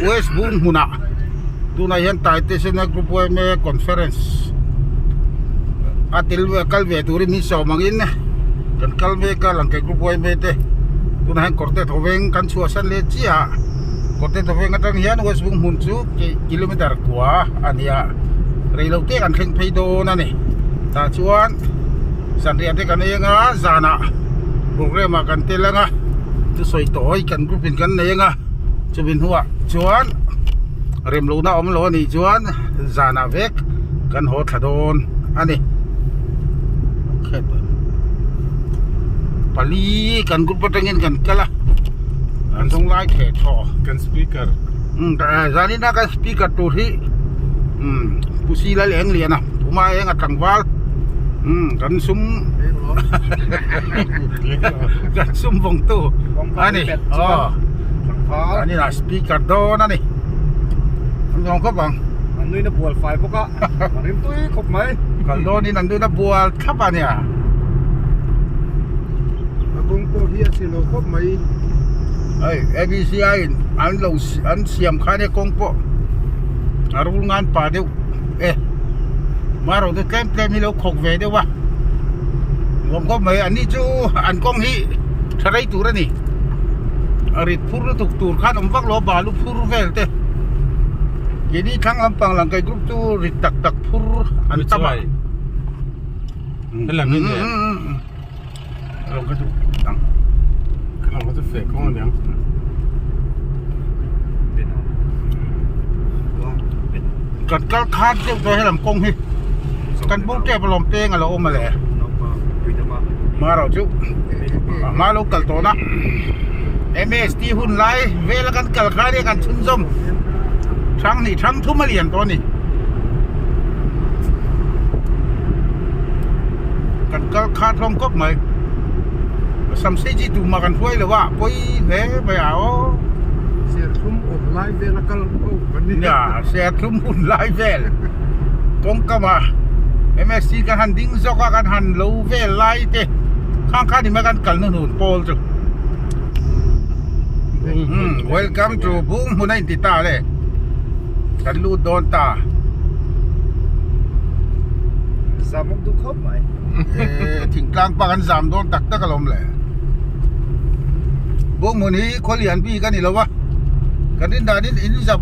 West Bung hmunah tunah hian Taitesena Group yma Conference a tel ve kal ve turin min sawm angin kan kal mek a Langkaih Group yma te tunah hian kawrte thawveng kan chhuahsan leh chiah a kawrte thawveng atang hian West Bung hmun chu kilometer kua a ni a reilote kan thleng phei dawn a ni tah chuan zanriah te kan eng a zanah programme ah kan tel ang a thusawi tawi kan group in kan nei ang a chumi hnuah chuan rem lohna awm lo a nih chuan zanah vek kan haw thla dawn a ni pali kan group atangin kan kal a an zawng lai theh thaw kan speaker zanin a kan speaker tur hi Pu Sila leh eng lian a Puma eng a tlangval kan sum kan sum vawng tu a ni aw an inah speaker dawn a ni an zawng khawp ang an nuina bual fai bawk a a rim tui khawp mai kal dawnin an nuina bual thlap a nia a kawng pawh hi a chhe lo khawp mai hei abc in an lo an siam khan e kawng pawh a rul ngan pah deuh e marawh chu tlem tlem hi lo khawk ve deuh a nuam khawp mai an ni chu an kawng hi tha rei tur a ni a rit phur lutuk tur khan awm vak lo a balu phur vel te keini thlang lampang lang kei group chu rit tak tak phur an tam a Kan kal khat deuh tawh helam kawng hi kan bo tep alawm peng alo awm ale marawh chu a hma lo kal tawh na MST hun lai vela kan kal khan hian kan chhunzawm hrang hnih hrang thum a lian tawh a ni. Kan kal khat hlawm khawp mai samsei chi tumah kan hruai lo a pawi hle mai a aw serthlum awm lai vel a kal ho kan ni nia serthlum hun lai vel kawngkam ah MSC kan han ding zawk a kan han lo vel lai te khang khan in kan kal hnuhnun pawl chu welcome to bung hmun a inti ta le. Kan lut dawn ta. Zam awm duh khawp mai. Eh, thingtlang pa kan zam dawn tak tak alawm le. Bunghmun hi khawlian bik a ni lo va. Kan rin danin in zap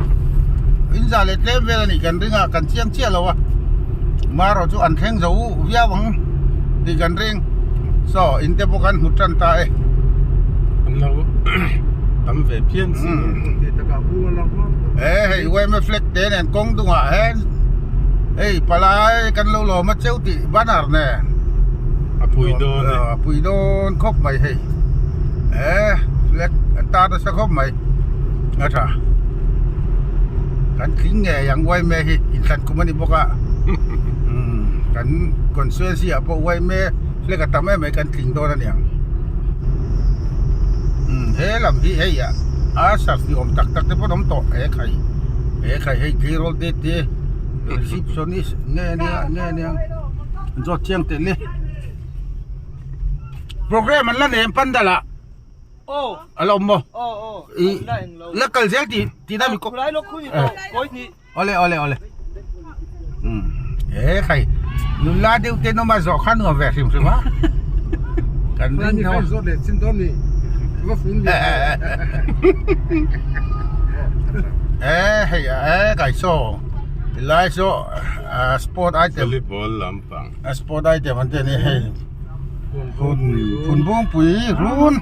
in za leh tlem vel a ni kan ring a, kan chiang chiah lo a. Marawh chu an thleng zo viau ang tih kan ring. Saw, in te pawh kan hmu tan ta e. An lo tam ve phian si. He hei yma flag te nen kawng dungah hian hei palai kan lo lawm a cheu tih banner nen a pui dawn e a pui dawn khawp mai hei he flag an tar nasa khawp mai a tha kan tling ngei ang yma hi inthlan kum a ni bawk a kan constituency ah pawh yma flag a tam em mai kan tling dawn a niang he lam hi hei ah a sas ni awm tak tak te pawh an awm tawh he khai he khai hei tleirawl te te receptionist nge ania nge ania an zawt chiang teh le program an la nei an pandal ah a la awm maw ih la kal zel tih tih na mi Awle awle awle um he khai nula deuh te nawm a zawh kha nuam ve hrim hrim a kan ring tho zawt leh chin dawn ni va fun e e hei e kai saw tilai saw sport item volleyball lampang sport item an ti a ni hei phun phun bawngpui run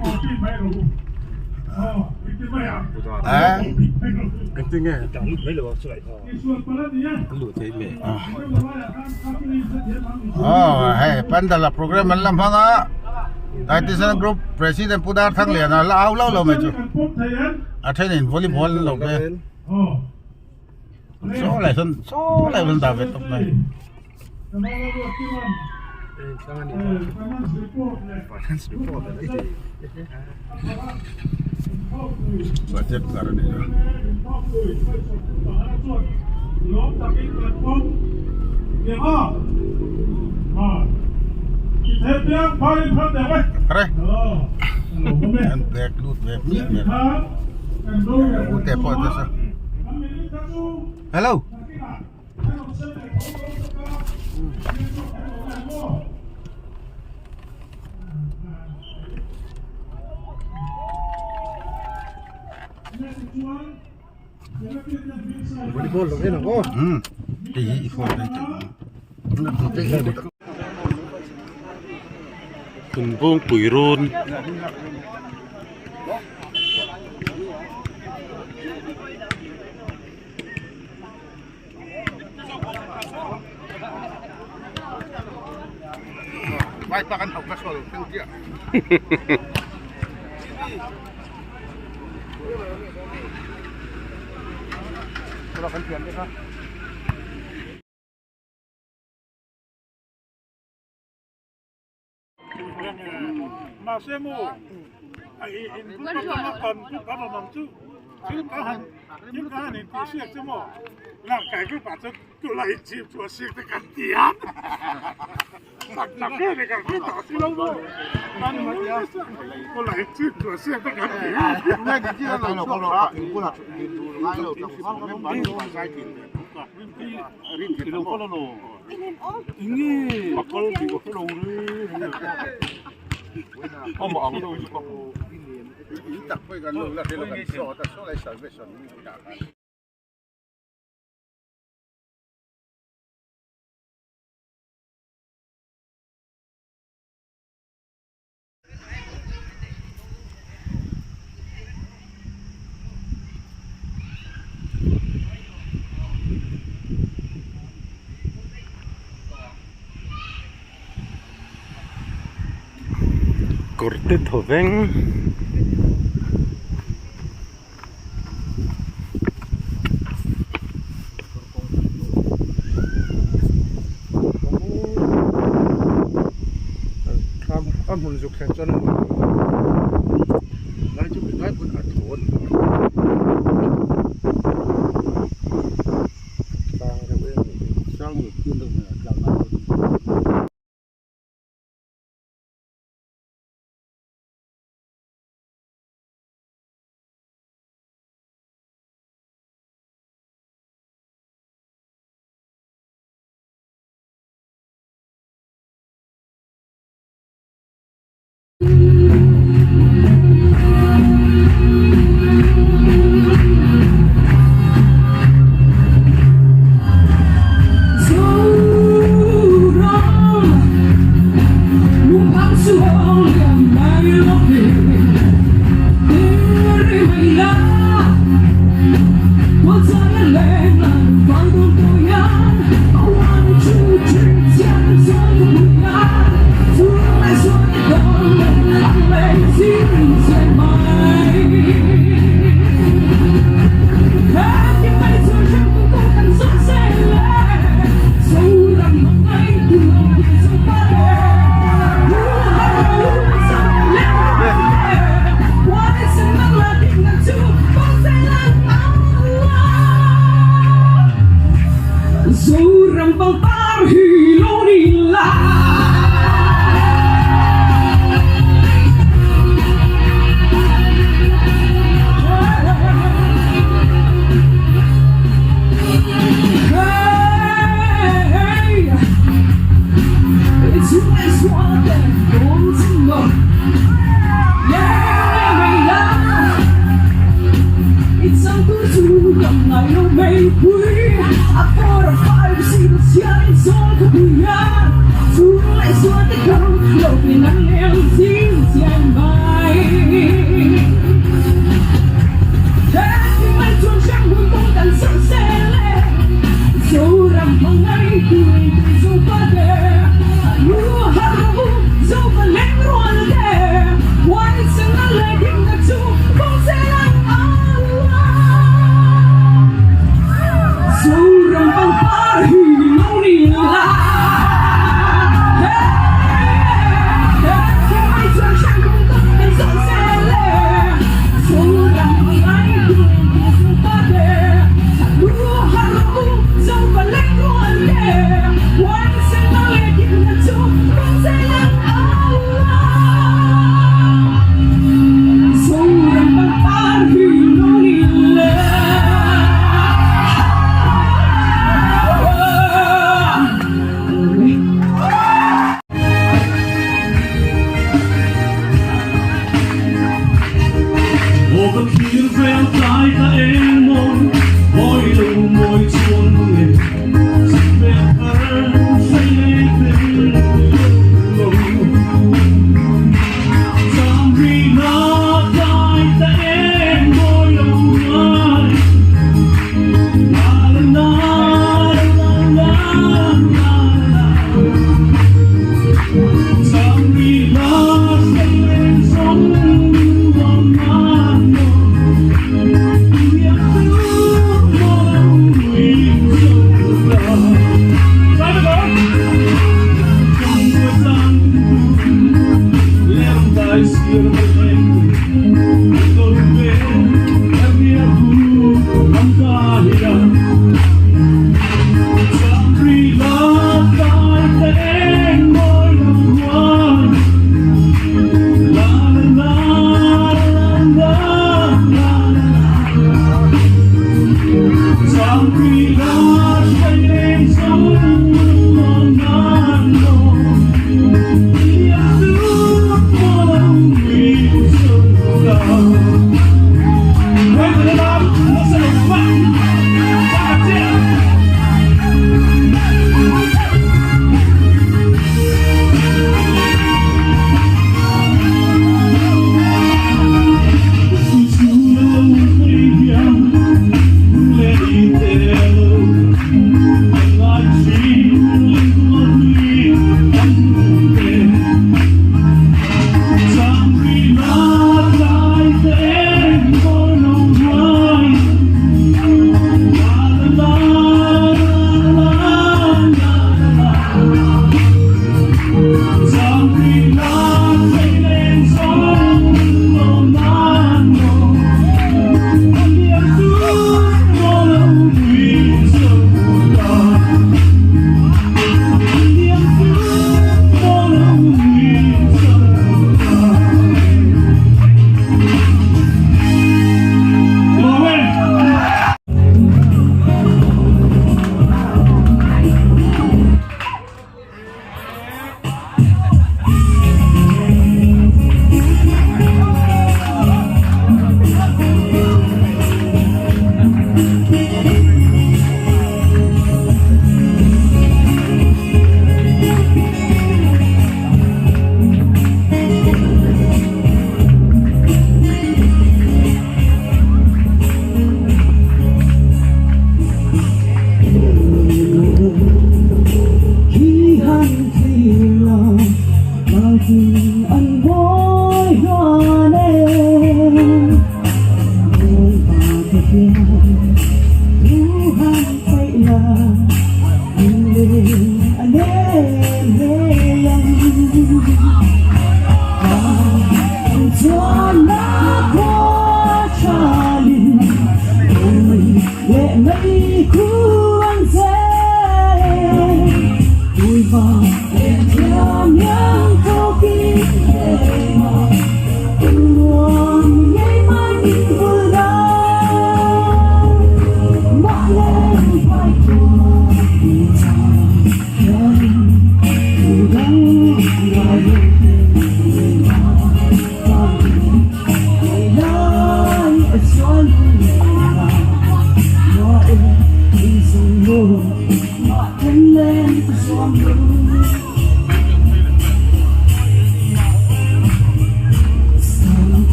Hei pandal a program an la hmang a Dietician group president Pu Darthangliana la au lo lo mai chu a thenin volleyball an lo ve saw lai sawn saw lai sawn dah ve tawp mai. Budget kar a ni a. Re an bag lut ve hmiah mai a u te pawh nasa. Hello. Volleyball lo en ang aw. Hmm. Hei hi i phone daih tawh ang. Inbawngpui rawn. Kawr te thaw veng. A hmun zuk thlen chuan lai chu lai hmun a thaw a ni Tlang reuh em em sang leh chian deuh mai a tlang lai pawh.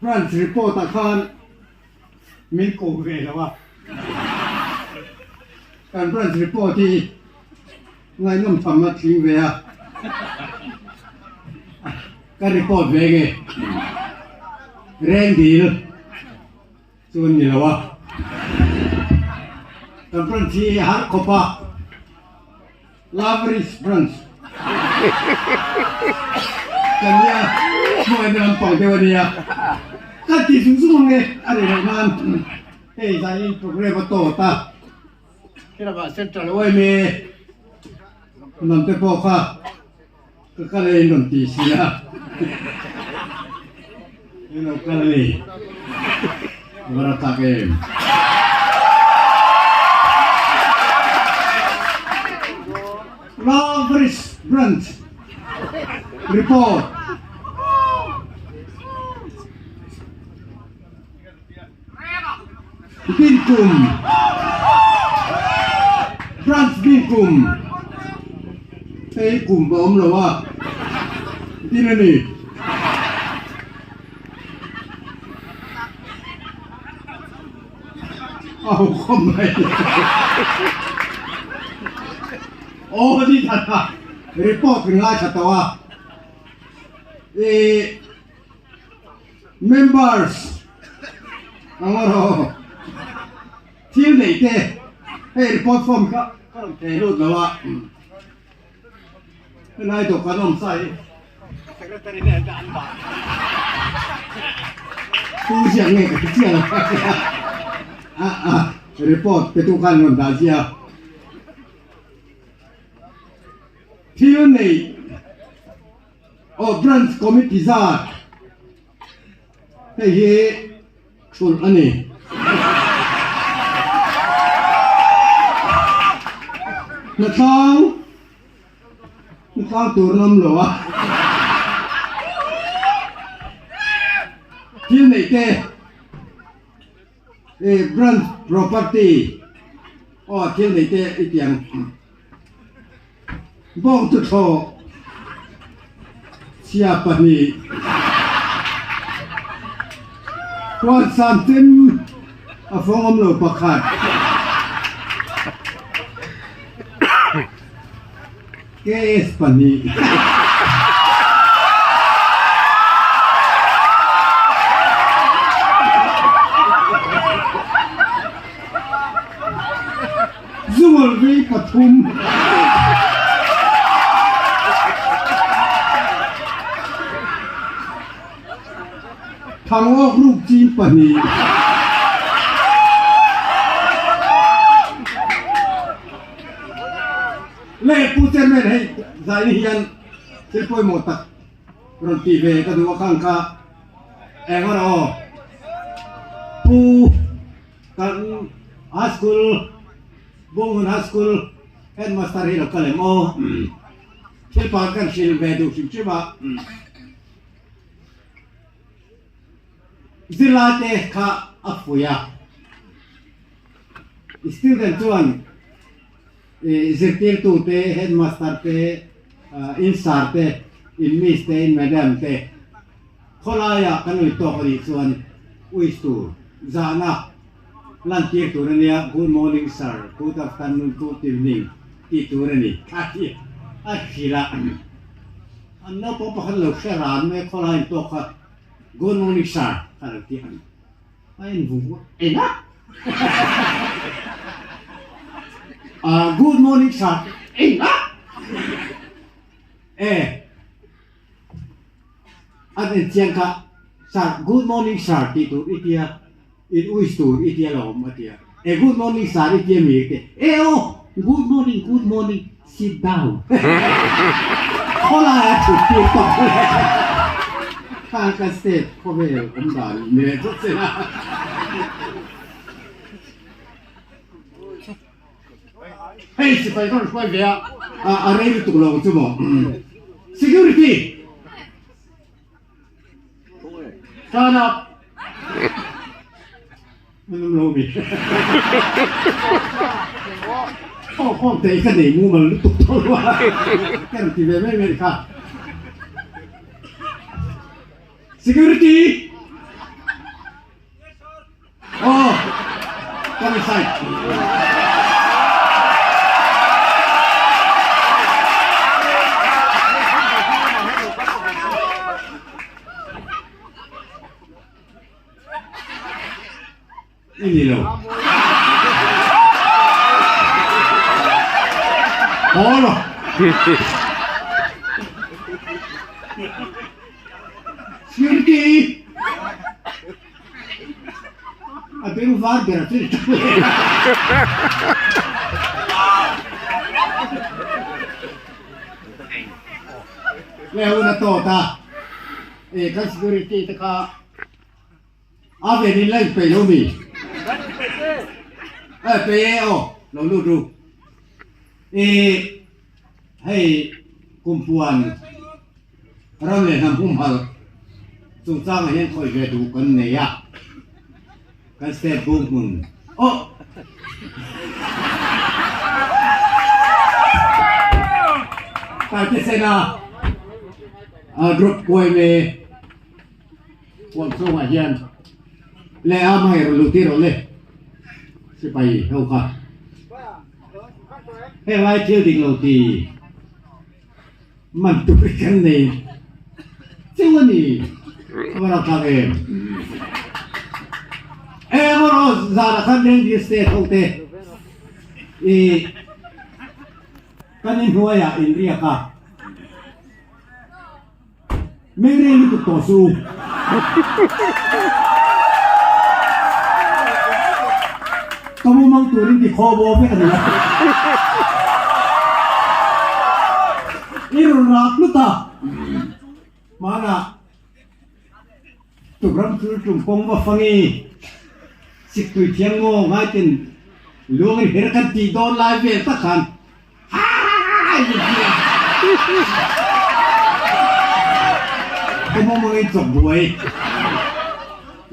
Branch report ah khan min ko ve lo a, kan branch report hi ngaihnawm tham a tling ve a, ka report ve nge Rendil chu an ni lo a, kan branch hi a harh khawp a. Laverish Branch kan nia hmangaihna lampang deuh a nia ka ti zung zung ang e a ri loh nan hei zai program a tawt a helamah central yma lam te pawh kha ka kal e in rawn ti si a in lo kal a ni a va ra tak em. Laverish Branch Report. Binkum Branch Binkum hei kum a awm lo a tin a ni. A ho khawp mai. Aw ni that a report kan ngaithla tawh a ih. Members ang erawh thil neih te hei report form kha ka rawn thei lut lo a helai dawhkan awm sa hi secretary nen te an dah tu ziak nge ka ti chiah lo a a report pe tu khan rawn dah zia thil neih Aw Branch Committee zat hei hi thulh a ni. Hnatlang hnatlang tur an awm lo a. Thil neih te Branch Property aw thil neih te i ti ang. Bawng tuthlawh chia pahnih Huansam chem a fawng awm lo pakhat. KS pahnih. Zungawlh vei pathum. Thangawk ruk chin pahnih. Le Pu Chairman hei zaini hian thil pawimawh tak rawn tih ve ka duh a khang kha eng a rawh aw. Pu kan High School Bunghmun High School Headmaster hi lo kal em aw. Thil par kan hrilh ve duh hrim hrim a. Zirlaite kha a fuih a, student chuan zirtirtute, headmaster te, in sir te, in miss te, in madam te khawlaiah kan ui tawk a nih chuan wish tur zahna lantir tur a nia, good morning sir, good afternoon, good evening tih tur a ni a ti a hrilh a. An naupang pakhat lo hre ran mai khawlai in tawk kha Good morning sir kha lo ti ang. A en vung vung eng a? Ah good morning sir eng a? E an en chiang kha sir good morning sir tih tur i tia in wish tur i tia lo awm a tia. E good morning sir i tia mi te e aw good morning good morning sit down khawlai a thut tir tawp khang ka state khawvel awm dan ni leh phawt se la. Hei sipai ka rawn hruai ve a a rei lutuk lo chu maw security Stand up. Anum lo mi. Aw khawm te ka nei mumal lutuk tho lo a. Ka rawn ti ve mai mai kha. Security. Aw come inside. I ni lo. Haw lo. Security. A beng var ber a thil tak leh. Leh hun a tawt a, e kan security te kha a ven in la inpeih lo mi? E peih e aw, lo lut ru. E hei kumpuan ram leh hnam humhalh chungchangah hian khawih ve duh kan nei a, kan state bung hmun aw Taitesena group kuaime huam chhungah hian leh a hmangaih lut tir rawh le sipai ho kha heng lai thil dik lo ti man tur hi kan nei cheu a ni a va ralthlak em eng erawh zanah khan Lengdi state ho te ih kan inhnuaiah inriak a. Meng rei lutuk tawh su. Ka mumang turin ti khaw bawk vek a ni a. I rawn rak hlut a. Hmanah tukram thil tum kawng va fangi siktui thiang ngaw ngaitin luang in her kan tih dawn lai vel tak khan Ka mawmawngin chawk buai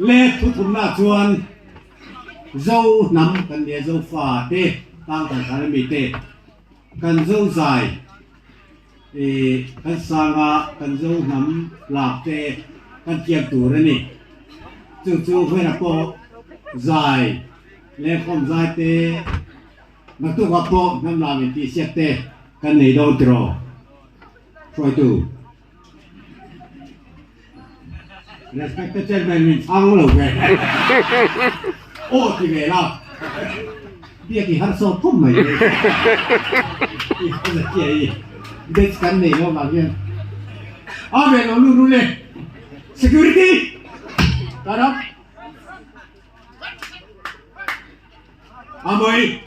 le thuthumna chuan Zo hnam kan nia Zo fa te tang kan khan ami te kan Zo zai kan sanga kan Zo hnam lak te kan thiam tur a ni chu chu hmela pawh zai lengkhawm zai te Naktukah pawh hnam lam in tihsiak te kan nei dawn tiraw? Hruaitu. Respected Chairman min chhang lo ve. Aw ti ve la. Biak i har sawt khawp mai. I har zet chiah i. Batch kan nei lo vang hian. A ve lo lut ru le. Security! Stand up. Amoy.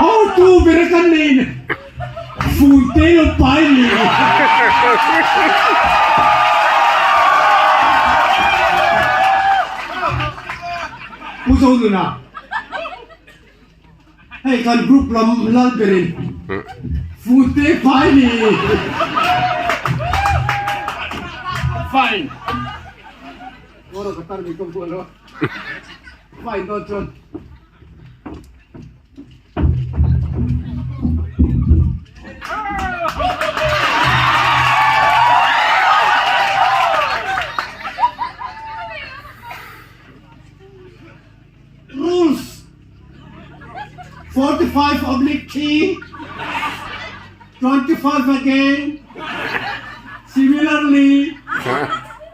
Hotu ber kan nei Funte lo pai ni. Pu Zonuna, hei kan group lam lal berin Funte pai ni. Fine. Oro ka tar mi kom lo. Fine don chuan. Rules 45 oblique 3 25 again similarly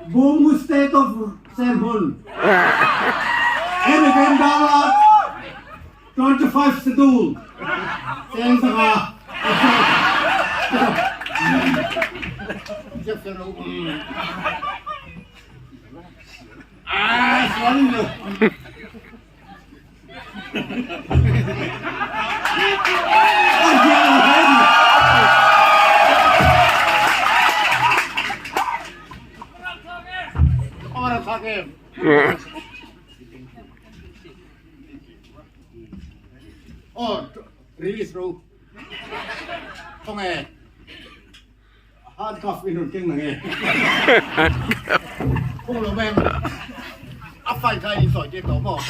Bongu state of Serhmun and again Dala 25 schedule cheng sanga Release ro khawnge handcuff in rawn keng na nge khung lo veng a file kha in sawi tir tawh maw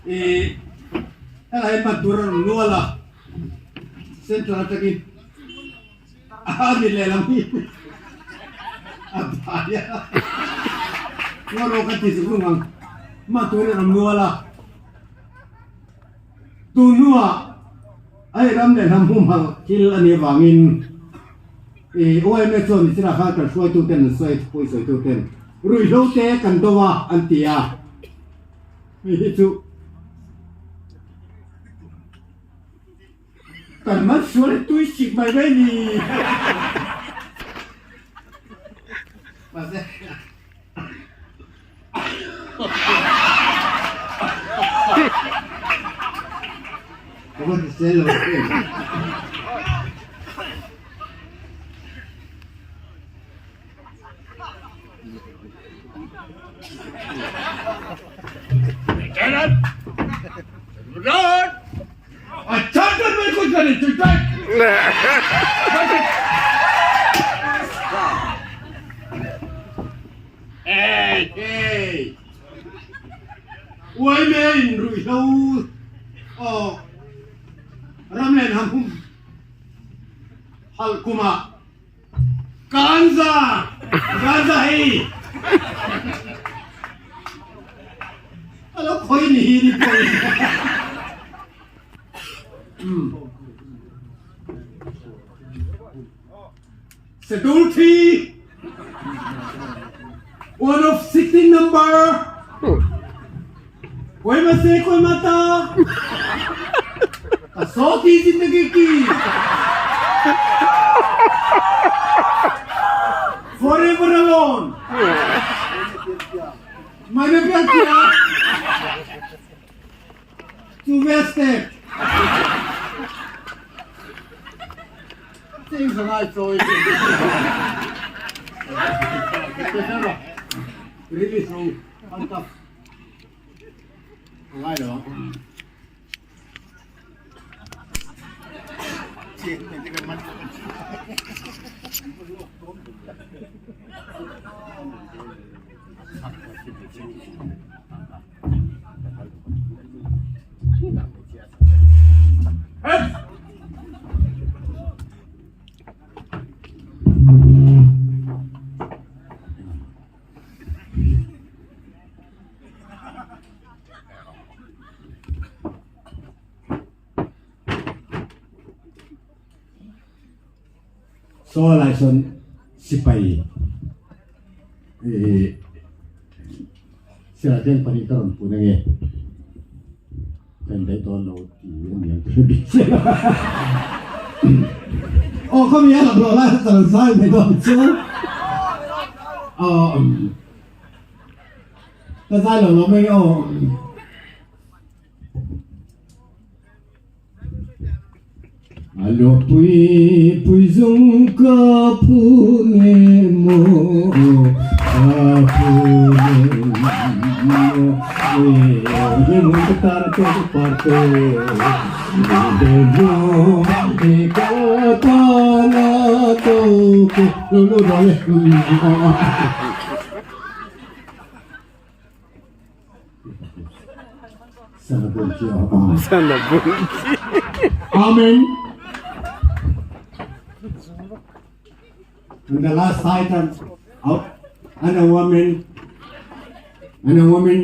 i helai hman tur a rawn nual a central atangin A ni lehlam hi a bai a, ngaw rawh ka ti zuk ang, mah turin a rawn nual a, tun hnuah hei ram leh hnam humhalh thil a nih avangin ih OMA chuan nichina khan kan hruaituten an sawi pawisawituten ruihhlo te kan do a an ti a, hei hi chu. Kan man sual hi tui sik mai mai ni. Mahse. Ka va hrisel lo em. Uaime in ruihhlo aw ram len ham hum halh kumah Ganza Ganza hei a lo khawi ni hi ni pawh Schedule 3 one of 16 number koi ma se koi ma ta kasauti zindagi ki forever alone maine pyar kiya to wasted Cheng sangai chawi release ro an tap ngai lo Saw lai sawn sipai ih Sialteng pahnih ka rawn pun ange ka indaih dawn lo tih a ni ang ka hre bik chiah lo. Aw khami a laklawh lai kha ka lo zai mai dawn chu. Aw ka zai lo lo mai aw. A lo pui pui zung ka phu nge maw ka phu nge maw e mun ka tar te par te de mo e ka ta na to ke lo lo lo le. Amen. And the last item, oh, and a woman, and a woman.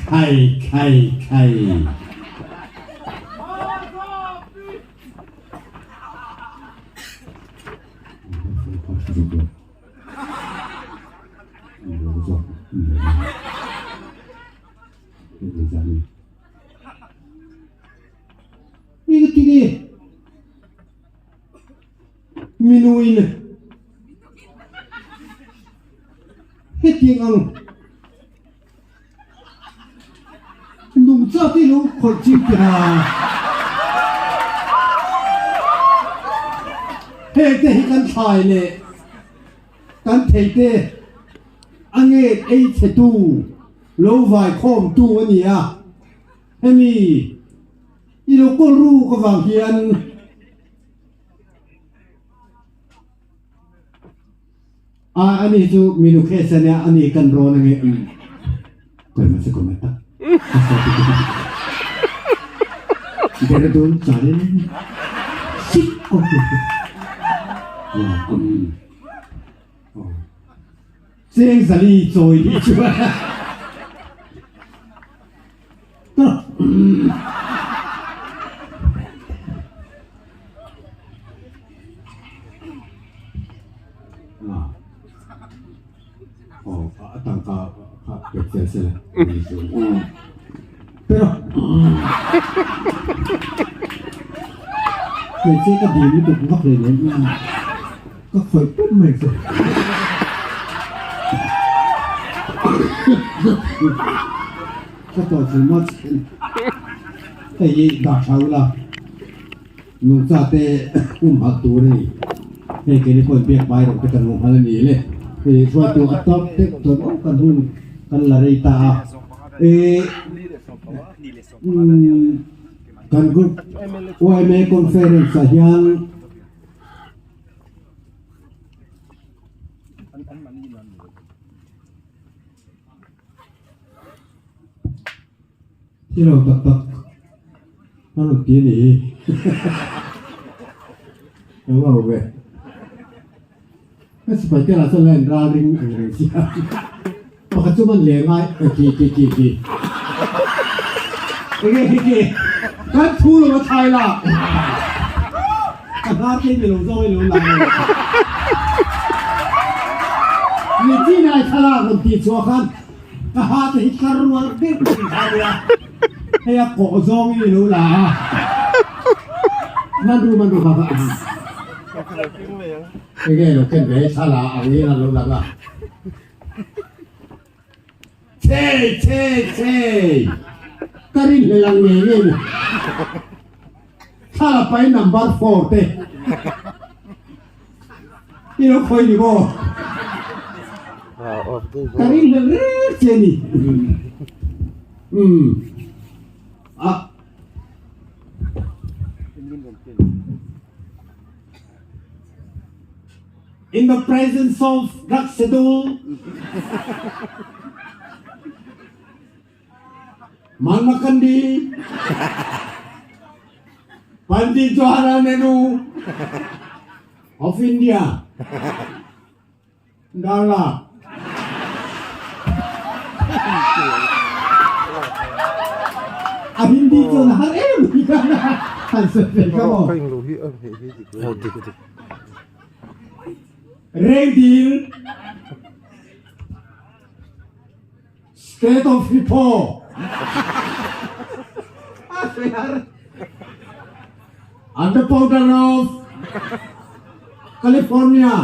Khai khai khai. Minuin hetiang ang Nungcha te lo khawih ching teh a. Heng te hi kan thlai leh kan thei te a nget ei chhe tu lo vai khawm tu a ni a. Hemi i lo kawl ruk avang hian A ani chu minu khes ania ani kan rawn ange umm kawima chu kawima tak Dehradun chuanin sik Cheng zali chawi tih chu Hmeichhe ka dil lutuk vak leh lem a, ka khawih pawp mai chu. Ka tawh too much hei hi dah tha ula nungcha te humhalh tur a ni hei keini pawhin biak bai rawh te kan humhalh a ni le hei hruaitu a tawp deuh chuan aw kan hun kan la rei ta a eh kan group yma conference ah hian. Thi lo tak tak a rawn ti a ni hi ka va ve ka sipai te lah chuan la in ral ring ang reng sia pakhat chu man leh ngai ki ki ki ki enge khi ki kan thu lo a thai la ka hnar te mi lo zawi lo lang ni chinai thlalak rawn tih chhuah khan Ka ha te hi tlar rual deuh thin kha nia, hei a kawh zawng in i lo la a, man ru man ru kha kha a enge lo ken ve thla la ang in a lo lang a, chei chei chei ka rinhlelh ang ngei ngei ni, thla la pai number four te. I lo khawi ni maw? Ka ring hlel rek che ni. Umm. Ah. In the presence of Rakshadul, Mahatma Gandhi, Pandit Jawaharlal Nehru of India, Darla. A Hindi chuan a har em mai khan a han sawi ve kha maw. Rengdil State of Hippo a sawi har And the powder of California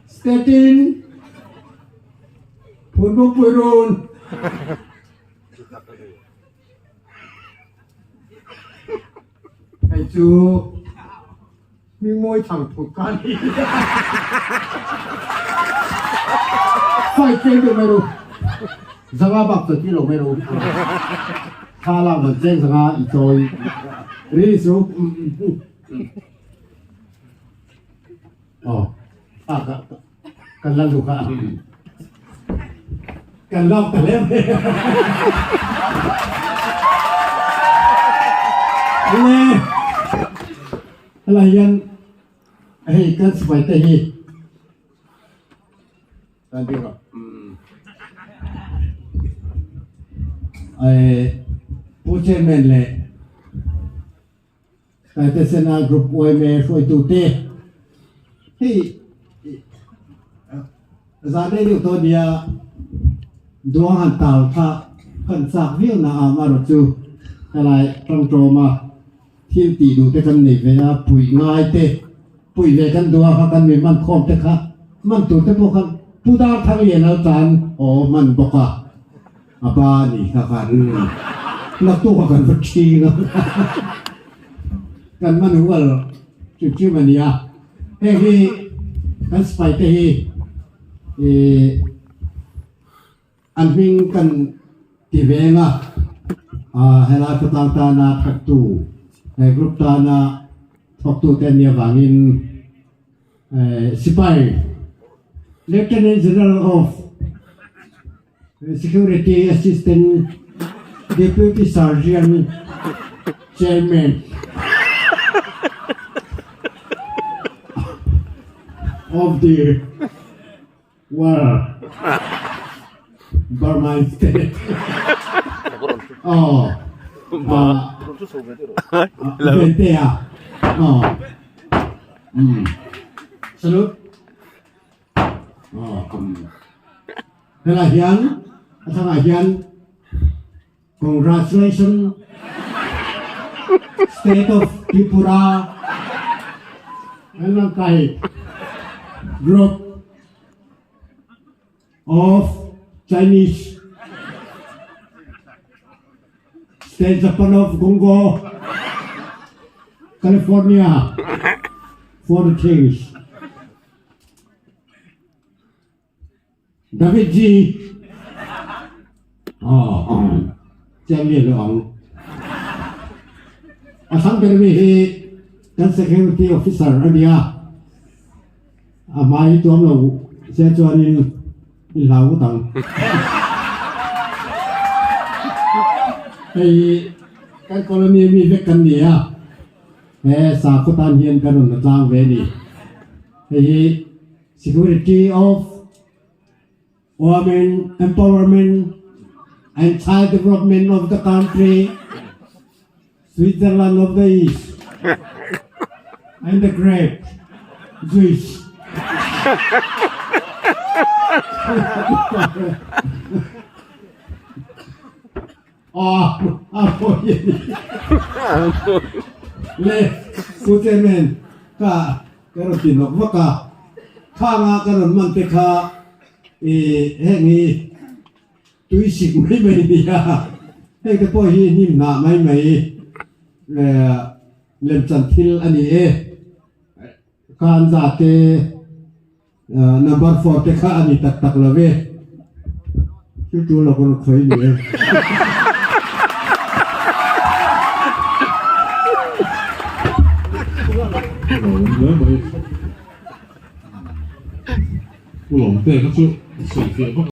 State in Phunbawkpuirun. Hei chu hmingmawi thang phut kha a ni. Fight cheng deuh mai ru. Zanga bak chaw ti lo mai ru. Thla lak man cheng zanga i chawi ri chu. Aw a ka kan la luk a kan lak ta hle mai le helai hian hei kan sipai te hi kan ti rawh Pu Chairman leh Taitesena Group yma hruaitute hei zan rei deuh tawh nia duang han tal kha kan chak viau na a amaherawh chu helai tangtawma thil tih duh te kan nei ve a puih ngai te puih ve kan duh a kha kan mi man khawm te kha man tur te pawh khan Pu Darthanglian al tan aw man bawk a. A pa nih kha khan naktuk a kan va ṭhing a, kan man hual hrim hrim a nia. Heng hi kan sipai te hi ih an hming kan ti veng a, helai khawtlang tana thattu he group tana thawktu te an nih avangin sipai Lieutenant General of Security Assistant Deputy Sergeant Chairman of the War Burma State. Aw, Ventea. Aw, salute. Helai hian a thangah hian Congratulations State of Tripura an lang kai Group of Chinese State Japan of Congo California for the things David G. Aw, chiang lian lo ang. A thlang ber mi hi kan security officer a nia. A hmai hi tuam lo se chuanin in hlau ngawt ang. Hei kan colony mi vek kan ni a. He sakhaw tan hian kan rawn la tlang ve a ni. Hei hi Security of Women Empowerment and Child Development of the country, Switzerland of the East, and the Great Jewish. Aw a pawi a ni. Le Pu Chairman ka ka rawn ti nawk vak a, khanga ka rawn man te kha i heng hi tui sik mai mai a ni a, heng te pawh hi hnim hnah mai mai lemchan thil a ni e. Kanza te Number 4 te kha a ni tak tak lo ve. Thil tul lo kan khawi ni e. Pu Lawmte kha chu sawi fiah vak.